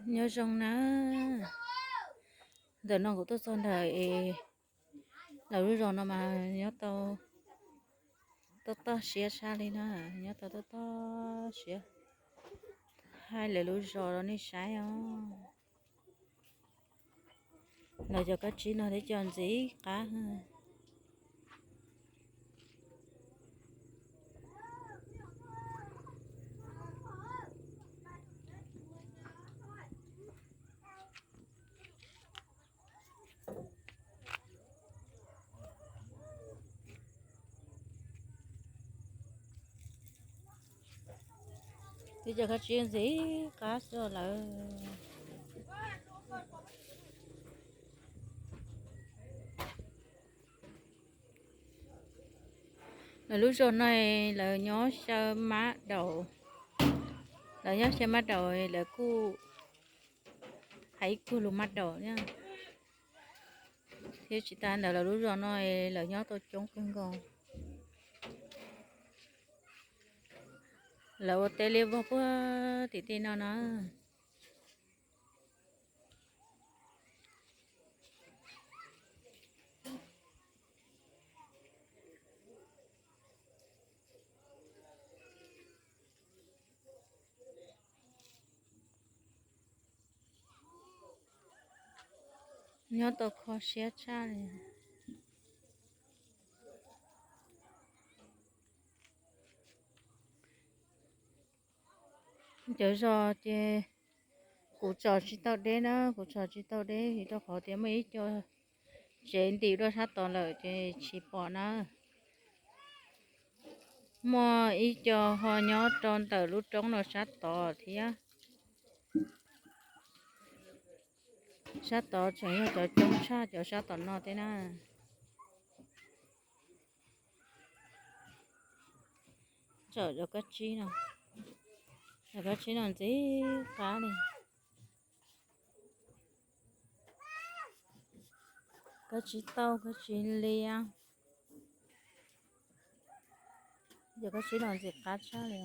Nyob zoo na, ntawm no kuv tuaj txog ntawm es lawv lub zos no mas nyob tau toj toj siab tshaj li na, nyob tau toj toj siab. Hais lawv lub zos rau nej saib os. Lawv cov kab tsib no thiab cov ntxiv qab. Twb cov kab tsib ntxiv qab xwb lawm. Lawv lub zos no lawv nyob xyaw mab daum, lawv nyob xyaw mab daum lawv kuj hais ib puag lus mab daum thiab. Tsis tas ntawd lawv lub zos no lawv nyob tau coob kawg nkaus. Lawv ua teb liab vog puag tim tej no na. Nyob tau kho siab tshaj li. Cov zos ces kuv tsom tsis tau deb na, kuv tsom tsis tau deb vim rau qhov tias muaj ib co tsev ntim dua sab tod lawm ces tsis pom na. Muaj ib co ho nyob rau ntawm lub roob no sab tod thiab. Sab tod tseem yog cov coob tshaj cov sab tom no thiab na. Tsom cov kab tsib no, cov kab tsib no ntxim qab li. Kab tsib tauj, kab tsib liab. Cov kab tsib no ntxim qab tshaj li.